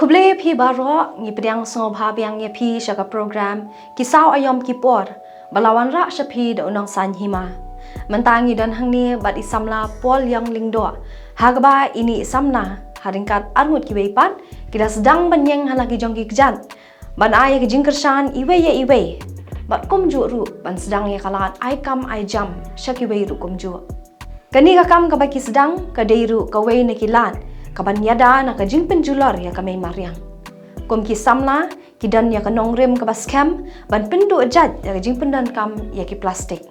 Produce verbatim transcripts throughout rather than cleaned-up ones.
Khublei phi baroh, ngi pdiang sngewbha biang ïa phi sha ka program Ki Saw Aïom Ki Por, ba la wanrah sha phi da u Nongsaiñ Hima. Mynta ngi don hangne bad i samla Paul Ïong Lyngdoh, ha kaba ine i samla ha ryngkat arngut kiwei pat ki la sdang ban ïeng ha la ki jong ki kjat ban ai ïa ka jingkyrshan iwei ïa iwei, bad kumjuh ruh ban sdang ïa ka lad ai kam ai jam sha kiwei ruh kumjuh. Kane ka kam kaba ki sdang ka dei ruh kawei na ki lad kaban ïada na ka jingpynjulor ïa ka mei mariang. Kum ki samla, ki don ïa ka nongrim kaba skhem ban pynduh jait ïa ka jingpyndonkam ïa ki plastik.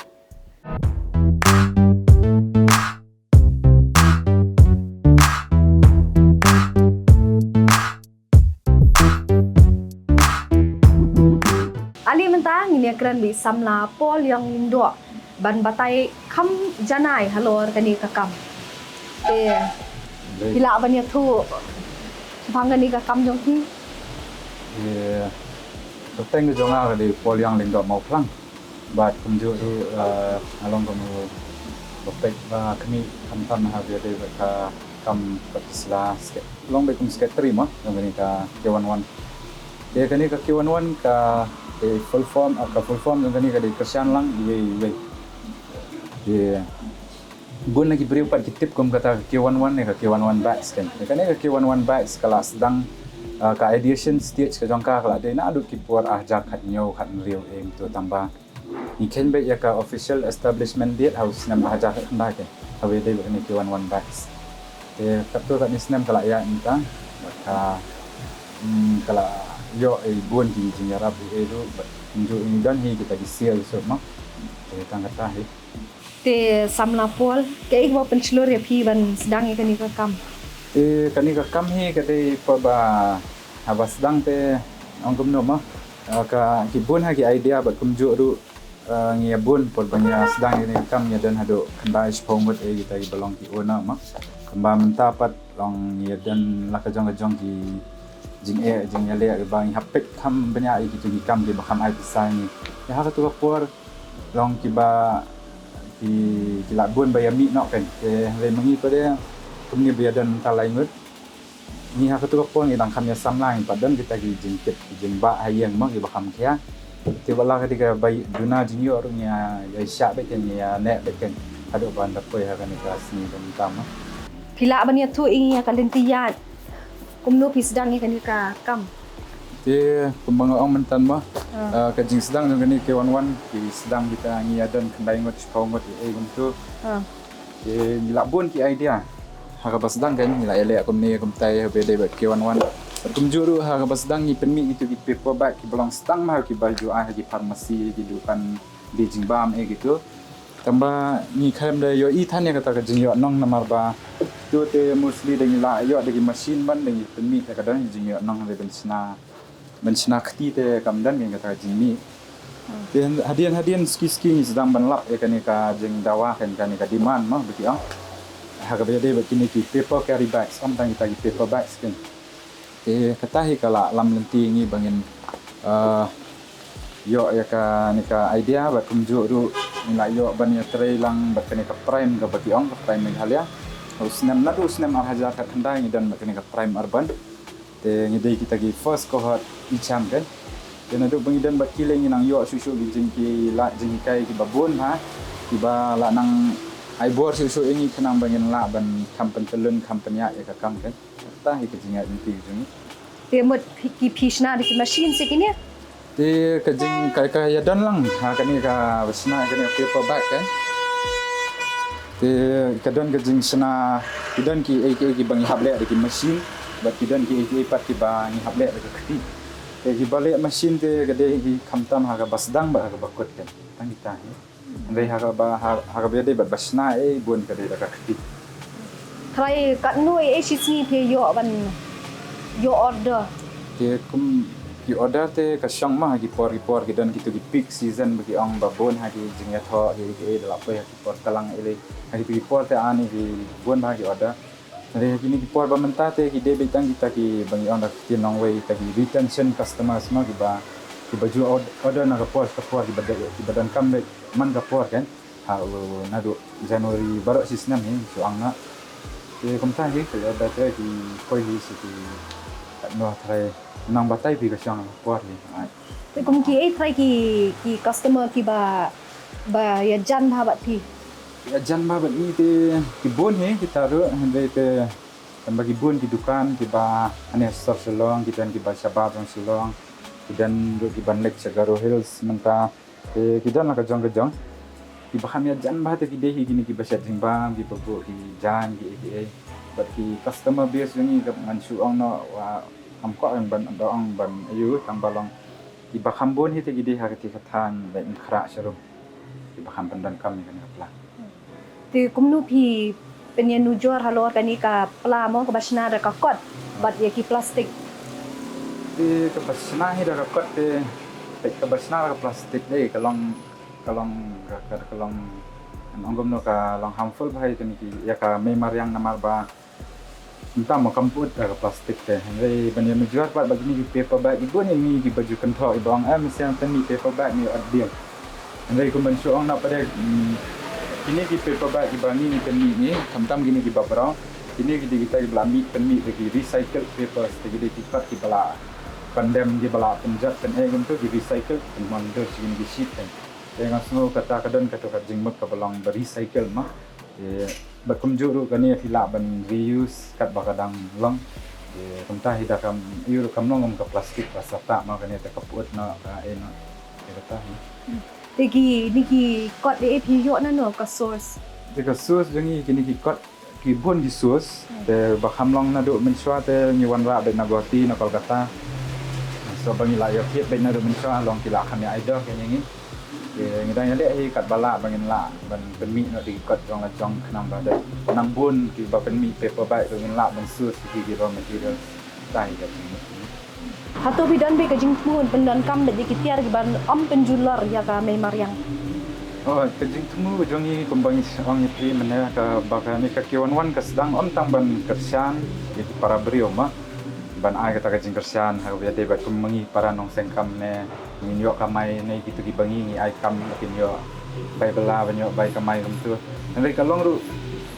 Ale mynta ngin ïakren bad i samla Paul Ïong Lyngdoh ban batai kham janai halor kane ka kam. Te phi lah ban ïathuh shaphang kane ka kam jong phi? Te, kyrteng ka jong nga ka dei Paul Ïong Lyngdoh Mawphlang. Bad kumjuh ruh, eh, nga long kum u bapeit ba khmih khamtam ha kaba ïadei bad ka kam bad ka sla sket-, long beit kum secretary mo jong kane ka K one one. Te kane ka K one one ka, eh, full form, ah, ka full form jong kane ka dei Kyrshan Lang Iwei Iwei. Te bun na ki briew pat ki tip kum kata ka K one one ne ka K one one Bags kan. Te kane ka K one one Bags ka la sdang, ah, ka ideation stage ka jong ka ka la dei naduh ki por ar hajar khathynñiew khathynriew, eh, to tang ba ngi kheiñ beit ïa ka official establishment date ha u snem ar hajar khatkhyndai kan, ha kaba ïadei bad kane K one one Bags. Te katto katne snem ka la ïaid mynta bad ka, mm, ka la ïoh ei bun ki jingïarap ei ei ruh bad kumjuh ngi don hi kita ki sale shuh mo. Te tang kata hi. Te samla Paul, kaei kaba pynshlur ïa phi ban sdang ïa kane ka kam? Eh, kane ka kam hi ka dei pat ba haba sdang te ong kumno mo. Eh, ka ki bun ha ki idea bad kumjuh ruh, eh, ngi ïa bun por ba ngi ïa sdang ïa kane ka kam ngi ïa don haduh khyndai shiphew ngut, eh, kita kiba long ki owner mo. Kumba mynta pat long ngi ïa don la ka jong ka jong ki jingeh jingïaleh kiba ngi hap peit kham bniah ïa kito ki kam kiba kham ai pisa ïa ngi. Ïa ha kato ka por long kiba ki, ki lah bun ba ïa mih noh kan. Te hynrei ma ngi pat de kumne ba ïa don mynta lai ngut. Ngi ha kato ka por ngi dang kham ïa samla, ngi pat don kita ki jingkit ki jingbah ha ïing mo kiba kham khia. Te wat la ka dei kaba duna jingïoh ruh ngi ïa, ïa shah beit kan, ngi ïa neh beit kan haduh ban da poi ha kane ka sngi ba mynta mo. Phi lah ban ïathuh ïa ngi ïa ka lynti ïaid kumno phi sdang ïa kane ka kam? Te kumba nga ong mynta mo, ah, ka jingsdang jong kane K one one, ki sdang kita ngi ïa don khyndai ngut shiphew ngut ei ei kumto. Ah. Te ngi lah bun ki idea ha kaba sdang kan, ngi lah ïaleh kumne kumtai ha kaba ïadei bad K one one. Bad kumjuh ruh ha kaba sdang ngi pynmih kito ki paper bag kiba long sdang ma ha kiba ju ai ha ki pharmacy, ki dukan die jingbam ei kito. Tangba ngi khlem da ïohi than ïa kata ka jingïohnong namar ba to te mostly da ngi la ïoh da ki machine ban da ngi pynmih, te ka don ki jingïohnong hynrei ban shna, ban shna kti te kam don kata ka jingmih. Te hadien hadien suki suki ngi sdang ban lap ïa kane ka jingdawa kan, kane ka demand mo ba ki ong ha kaba ïadei bad kine ki paper carry bags, ym tang kita ki paper bags kan. Te kata hi ka la lam lynti ngi ba ngin, eh, ïoh ïa kane ka idea bad kumjuh ruh ngi la ïoh ban ïatrei lang bad kane ka PRIME kaba ki ong, ka PRIME Meghalaya. U snem, naduh u snem ar hajar khatkhyndai ngi don bad kane ka PRIME Urban. Te ngi dei kita ki first cohort i cham kan. Te naduh ba ngi don bad ki lei ngi nang ïoh shuh shuh ki jing, ki lad jinghikai kiba bun ha, kiba lah nang ai bor shuh shuh ïa ngi khnang ba ngin lah ban kham pyntyllun kham pynïaid ïa ka kam kan. Kata hi ka jingïaid lynti jong ngi. Te mut phi, ki phi shna da ki machine se kine? Te ka jing, ka, ka ïa don lang ha kane kaba shna kane paper bag kan. Te ka don ka jingshna, ki don kiei kiei kiba ngi hap leh da ki machine bad ki don kiei kiei pat kiba ngi hap leh da ka kti. Te kiba leh machine te ka dei hi khamtam ha kaba sdang bad ha kaba kut kan. Tang kita hi. Hynrei ha kaba, ha, ha kaba ïadei bad ba shna ei bun ka dei da ka kti. Trai katno ei ei shi sngi phi ïoh ban ïoh order? Te kum ki order te ka shong ma ha ki por ki por, ki don kito ki peak season ba ki ong ba bun ha ki jingïathoh kiei kiei da la poi ha ki por tlang ei lei, ha kito ki por te ani ki bun ba ha ki order. Hynrei ha kine ki por ba mynta te ki dei beit tang kita kiba ngi ong da ka ktien nongwei kita ki retention customers mo, kiba, kiba ju ord-, order na ka por ka por, kiba de-, kiba donkam beit man ka por kan. Ha u naduh January baroh shi snem hi shu ong na. Te kumta hi ka order te ki poi hi sha ki, kat Noh trai nang batai phi ka shong por hi. Ai. Te kum kiei trai ki, ki customer kiba, ba ïajan bha bad phi? Ïajan bha bad ngi te ki bun hi kita ruh, hynrei te tang ba ki bun ki dukan kiba ha ne sor Shillong, ki don kiba shabar jong Shillong, ki don ruh kiban leit sha Garo Hills mynta. Te ki don la ka jong ka jong. Kiba kham ïajan bha te ki dei hi kine kiba shet jingbam, kiba buh ki jaiñ, ki ei ki ei. Bad ki customer base jong ngi ka ngan shu ong noh wa kam kwah ban da ong ban aiu tang ba long. Kiba kham bun hi te ki dei ha kati ka thaiñ Laitumkhrah sharum. Kiba kham pyndonkam ïa kane ka pla. Te kumno phi pynïanujor halor kane ka pla mo kaba shna da ka kot bad ïa ki plastik? Te kaba shna hi da ka kot te, te kaba shna da ka plastik te ka long, ka long, ka, ka, ka long, ong kumno, ka long harmful bha ïa kane ki, ïa ka mei mariang namar ba mynta mo kam put da ka plastik te. Hynrei ban ïanujor pat ba kine ki paper bag, i bun ïa ngi kiba ju kynthoh, i ba ong, "Em, shen pynmih paper bag, ngi ot deal." Hynrei kum ban shu ong na pat de, mm, kine ki paper bag kiba ngi ngi pynmih ngi, khamtam kine kiba brown, kine ki dei kita kiba la mih pynmih da ki recycled papers, te ki dei ki kot kiba la pyndem, kiba la pynjot pyneh kumtu, ki recycle, pynmon dur sha kine ki sheet te. Te nga sngew kata ka don kato ka jingmut kaba long ba recycle ma. Te bad kumjuh ruh kane phi lah ban reuse katba ka dang long. Te kumta hi da kam, ïoh ruh kam long kum ka plastik ba sah ta ma, kane te ka put noh, ka ei noh. Te kata hi. Te kine ki kot de phi ïoh nano ka source? Te ka source jong ngi kine ki kot ki bun ki source. Te ba kham long naduh mynshuwa te ngi wanrah beit na Guwahati, na Kolkata. So ba ngi la ïoh thied beit naduh mynshuwa, long ki la kham ïa ai dor kane ngi. Te ngi dang ïaleh hi katba lah ba ngin lah ban pynmih noh da ki kot jong la jong, khnang ba da nang bun kiba pynmih paper bag ruh ngin lah ban source ki, ki raw material. Dei ka jingmut. Hato phi don beit ka jingthmu ban pyndonkam bad ïa ki tiar kiban ym pynjulor ïa ka mei mariang? Oh, ka jingthmu ka jong ngi kumba ngi ong ïa phi mynne, kaba kane ka K one one ka sdang ym tang ban kyrshan ïa ki para briew ma, ban ai kata ka jingkyrshan ha kaba ïadei bad kum ma ngi para nongseng kam ne, ngin ïoh kamai ne, kito kiba ngi ngi ai kam ba kin ïoh bai bylla, ban ïoh bai kamai kumtu. Hynrei ka long ruh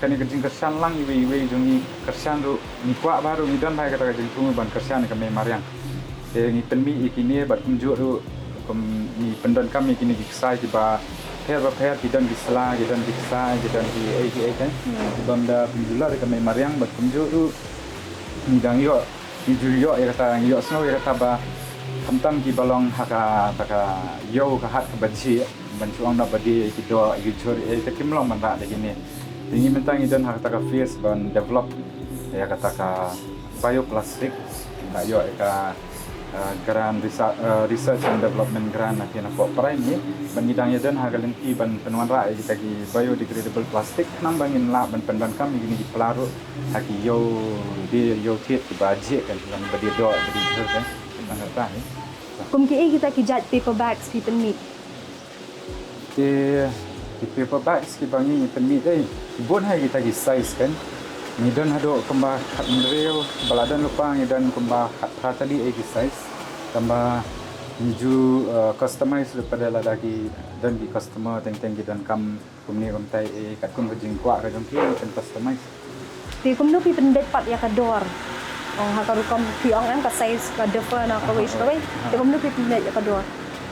kane ka jingkyrshan lang iwei iwei jong ngi, kyrshan ruh, ngi kwah ba ruh ngi don bha ïa kata ka jingthmu ban kyrshan ïa ka mei mariang. Te ngi pynmih ïa kine bad kumjuh ruh kum ngi pyndonkam ïa kine ki ksai kiba pher ba pher, ki don ki sla, ki don ki ksai, ki don ki ei ki ei te. Hmm. Kiba ym da pynjulor ïa ka mei mariang bad kumjuh ruh ngi dang ïoh, ngi ju ïoh ïa kata, ngi ïohsngew ïa kata ba khamtam kiba long ha kata ka ïew ka hat kaba jhieh, ban shu ong na ba die ïa ki doh, ïa ki jhur, ïa ki, kim long ban rah da kine. Te ngi mynta ngi don ha kata ka phase ban develop ïa kata ka bioplastic, ngi la ïoh ïa ka, uh, grant, research, uh, research and development grant na ki na pok prai ngi, ban ngi dang ïa don ha ka lynti ban pynwanrah ïa kita ki biodegradable plastic, khnang ba ngin lah ban pyndonkam ïa kine ki pla ruh ha ki ïew die ïew thied kiba jhieh kan, ban ba die doh ba die jhur kan, ban kata ni. Kum kiei kita ki jait paper bags phi pynmih? Te ki paper bags kiba ngi pynmih te ki bun ha kita ki size kan. Ngi don haduh kumba khathynriew, ba la don lypa ngi don kumba khatphra tylli ei ki size. Tangba ngi ju, uh, customize lypa de lada ki don ki customer teng teng ki donkam kumne kumtai ei, katkum ka jingkwah ka jong ki, ngi pyn customize. Te kumno phi pynbeit pat ïa ka dor? Ong ha ka rukom phi ong em ka size ka differ na kawei sha kawei. Te kumno phi pynbeit ïa ka dor?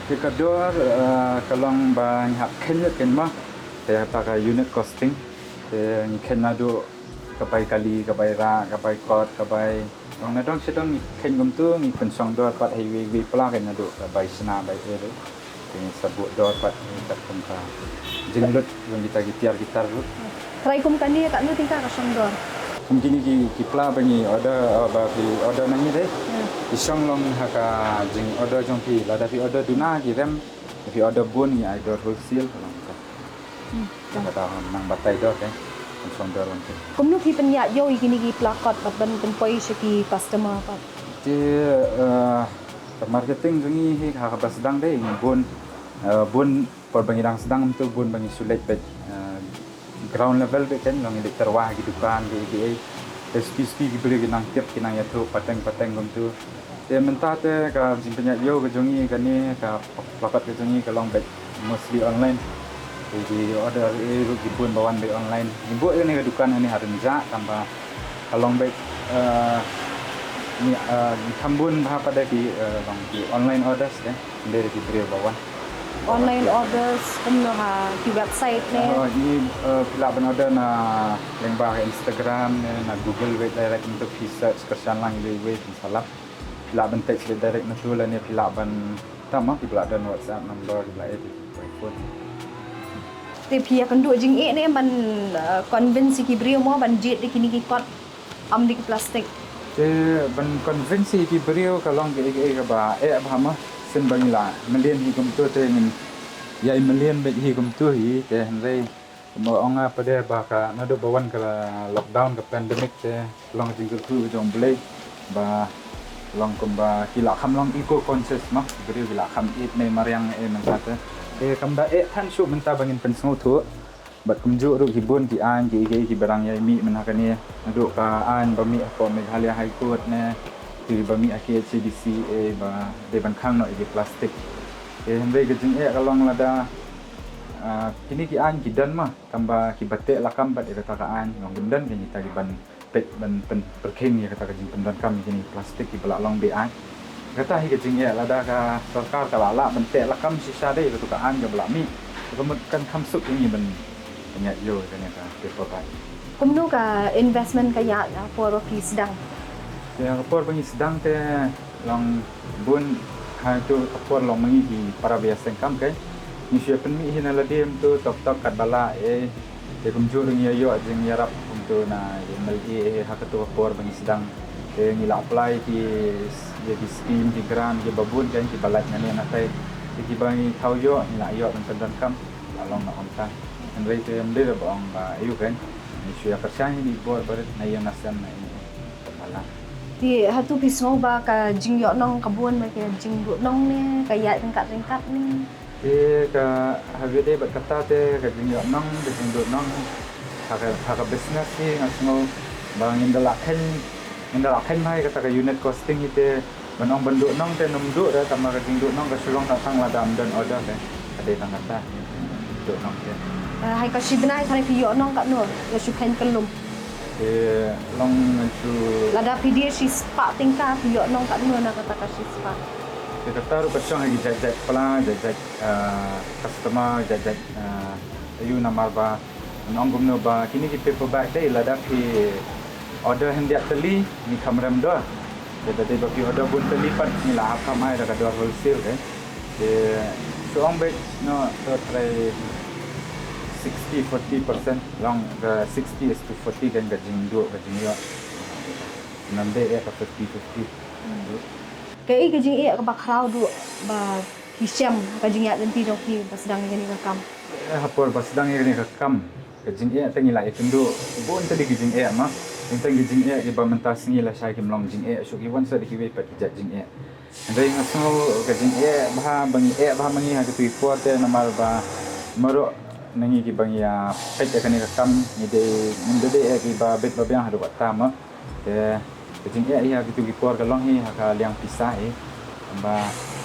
Te ka dor, eh, ka long ba ngi hap kheiñ lut kein ma. Te kata ka unit costing. Te ngi kheiñ naduh ka bai kali, ka bai rah, ka bai kot, ka bai Dong na dong sha dong ngi kheiñ kumtu, ngi pynshong dor pat ha iwei iwei pla kein naduh ka bai shna bai ei ruh. Te ngi sa buh dor pat katkum ka jinglut jong kita ki tiar ki tar ruh. Trai kum kane katno tyngka ka shong dor? Kum kine ki, ki pla ba ngi order, uh, ba phi order na ngi dei. Hmm. Ki shong long ha ka jing order jong phi, lada phi order duna ki rem, phi order bun ngi ai dor wholesale ka long ka. Hmm. Ka dang nang batai dor te, kan shong dor wan te. Kumno phi pynïaid ïew ïa kine ki pla kot bad ban pynpoi sha ki customer pat? Te, eh, ka marketing jong ngi hi ha kaba sdang dei ngi bun, eh, bun por ba ngi dang sdang kumtu bun ba ngi shu leit beit, eh, ground level beit kan, long ngi leit tyrwa ha ki dukan ki ei ki ei. Te spi spi ki briew ki nang tip ki nang ïathuh pateng pateng kumtu. Te mynta te ka jingpynïaid ïew ka jong ngi kane ka pla kot ka jong ngi ka long beit mostly online. Te ki order ei ruh ki bun ba wan beit online. Ngi buh ïa kane ka dukan hangne ha Rynjah tangba ka long beit, eh, Ni, eh, ki kham bun bha pat de ki, eh, long ki online orders de, de ki briew ba wan. Online orders kumno ha ki website ne? Oh, ni, eh, phi lah ban order na lyngba ka Instagram ne, na Google wei direct, mynta phi search kyrshan lang wei wei phin sa lap. Phi lah ban text wei direct na tu lane phi lah ban, tang ma phi lah don WhatsApp number, phi lah ai phi phone. Te phi ïakynduh jingeh ne ban, eh, convince ki briew mo ban jied da kine ki kot, ym da ki plastik. Te ban convince ki briew ka long kaei kaei kaba eh bha ma. Shen ba ngi la mlien hi kumto te ngin ïai mlien beit hi kumto hi, te hynrei kumba ong nga pat de ba ka naduh ba wan ka lockdown, ka pandemic, te long ka jingkyrkhu ka jong U Blei ba long kumba ki la kham long eco conscious ma, ki briew ki la kham ïeit ne mariang eh mynta te. Te kam da eh than shuh mynta ba ngin pynsngewthuh. Bad kumjuh ruh ki bun ki aiñ ki, ki, kiba dang ïai mih mynta kane, naduh ka aiñ ba mih hapoh Meghalaya High Court ne, ki ba mih ha K H A D C A ba dei ban khang noh ïa ki plastik. Te hynrei ka jingeh ka long lada, ah, kine ki aiñ ki don ma, tangba kiba teh lakam bad ïa kata ka aiñ, long kim don kine kita kiban peit ban pyn-, pyrkhing ïa kata ka jingpyndonkam ïa kine ki plastik kiba la long be-aiñ. Kata hi ka jingeh, lada ka sorkar ka la lah ban teh lakam shisha de ïa katu ka aiñ kaba la mih, ka mut kan kham suk ïa ngi ban pynïaid ïew ïa kane ka paper bag. Kumno ka investment ka ïaid ha por ba phi sdang? Ïa ka por ba ngi sdang te long bun ha tu ka por long ma ngi ki para ba ïaseng kam, kai ngi shu ïa pynmih hi na lade mynta tok tok katba lah, eh. Te kumjuh ruh ngi ïa ïoh jingïarap kumto na M L A ha katu ka por ba ngi sdang. Te ngi la apply ki, ïa ki scheme, ki grant kiba bun, kan, kiba lait na ne na tai. Te kiba ngi thaw ïoh ngi la ïoh ban pyndonkam, la long na ong ta. Hynrei te ym dei ba ong ba aïu, kan, ngi shu ïa kyrshan ïa ki bor barit na ïing na sem na ïing. Te hato phi sngew ba ka jingïoh nong ka bun bad ka jingduh nong ne ka ïaid ryngkat ryngkat ne? Te ka, ha kaba ïadei bad kata te ka jingïoh nong, ka jingduh nong, ha ka, ha ka business hi nga sngew ba ngin da lah kheiñ, ngin da lah kheiñ bha ïa kata ka unit costing hi te, ban ong ban duh nong te ym duh re, tangba ka jingduh nong ka shu long tang lada ym don order te. Ka dei tang kata, duh nong te. Eh, ha ka shi bnai tang phi ïoh nong katno, la shu kheiñ kyllum? Te long ngan shu, lada phi die shispah tyngka phi ïoh nong katno na kata ka shispah? Te kata ruh ka shong ha ki jait jait pla, jait jait, ah, customer, jait jait, ah, aïu, namar ba ngan ong kumno ba kine ki paper bag dei, lada phi order hynriew tylli ngi kham rem dor. Te da dei ba phi order bun tylli pat ngi la hap kham ai da ka dor wholesale te. Te shu ong beit noh, to try sixty forty percent, long ka sixty is to forty kan, ka jingduh ka jingïoh. Ngan dei eh ka fifty fifty. Kaei ka jingeh kaba khraw duh ba phi shem ha ka jingïaid lynti jong phi ba sdang ïa kane ka kam? Eh, ha por ba sdang ïa kane ka kam, ka jingeh te ngi la ïakynduh bun tylli ki jingeh ma. Teng teng ki jingeh kiba mynta sngi lashai kim long jingeh shuh, ki wan sa da kiwei pat ki jait jingeh. Hynrei nga sngew ka jingeh bha ba ngi eh bha ma ngi ha kitu ki por te namar ba maro na ngi kiba ngi ïa peit ïa kane ka kam ngi dei, ngim dei eh kiba bit ba biang haduh katta ma. Te ka jingeh hi ha kitu ki por ka long hi ha ka liang pisa hi. Tangba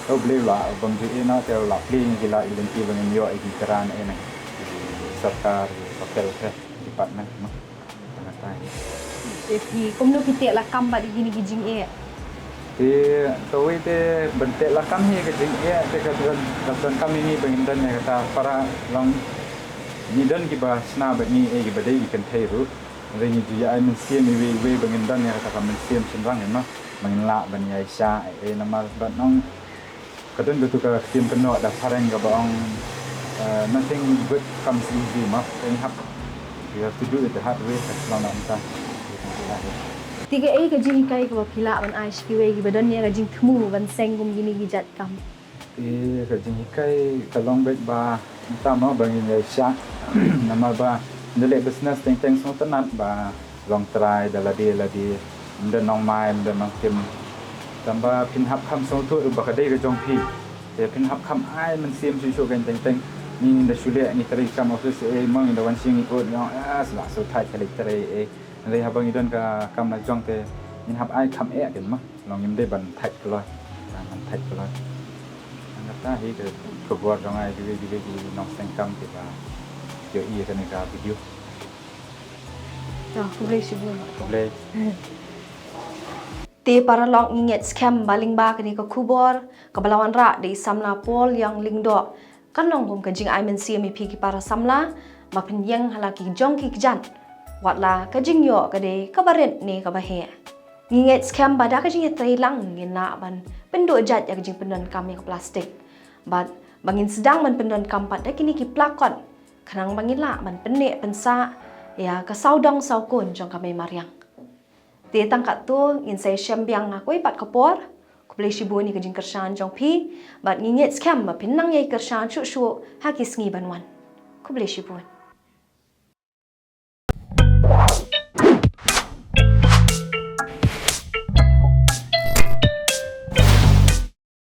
to U Blei u la bam ju eh na te u la plie ngi ki lad ki lynti ba ngin ïoh ïa ki grant eh na ki sorkar, ki hotel te, department ma. Tang kata hi. Te phi kumno phi teh lakam bad kine ki jingeh? Te kawei te ban teh lakam hi ka jingeh te ka don, ka donkam ïa ngi ba ngin don ïa kata para long ngi don kiba shna bad ngi eh kiba dei ki kynthei ruh. Hynrei ngi ju ïa ai mynsiem iwei iwei ba ngin don ïa kata ka mynsiem shynrang, em, ma, ba ngin lah ban ïaishah, eh, namar ba nong ka don katu ka ktien kynnoh da phareng kaba ong, eh, nothing good comes easy, ma. Te ngi hap, you have to do it the hard way, ka shlong na mynta. Te kaei ka jinghikai kaba phi lah ban ai sha kiwei kiba don ïa ka jingthmu ban seng kum kine ki jait kam? Eh, ka jinghikai ka long beit ba mynta mo ba ngin ïaishah. Namar ba ynda leh business teng teng sngewtynnat ba long trai da lade lade, ym don nongmai, ym don nongkim. Tangba phin hap kham sngewthuh ruh ba ka dei ka jong phi. Te phin hap kham ai mynsiem shuh shuh kein teng teng. Ngi da shu leh ngi trei kam office, eh, mo, ngi da wan sha ngi ud ngi ong, ah, sla shu thait ka leit trei, eh. Hynrei haba ngi don ka kam la jong te ngin hap ai kham eh kein, ma. Long ngim dei ban thait kloi. Ban thait kloi. Nangta hi ka khubor jong nga ïa kiwei kiwei ki nongseng kam kiba ïohi ïa kane ka video. To, khublei shibun. Khublei. Te paralok, ngi ngeit skhem ba lyngba kane ka khubor kaba la wanrah da i samla Paul Ïang Lyngdoh, kan long kum ka jingai mynsiem ïa phi ki para samla ba pynïeng ha la ki jong ki kjat, wat la ka jingïoh ka dei kaba rit ne kaba heh. Ngi ngeit skhem ba da ka jingïatreilang ngin lah ban pynduh jait ïa ka jingpyndonkam ïa ka plastik, bad ba ngin sdang ban pyndonkam pat da kine ki plakot, khnang ba ngin lah ban pynneh pynsah ïa ka sawdong sawkun jong ka mei mariang. Te tang katto, ngin sa ïashem biang ha kawei pat ka por. Khublei shibun ïa ka jingkyrshan jong phi, bad ngi ngeit skhem ba phin nang ïai kyrshan shuh shuh ha ki sngi ban wan. Khublei shibun.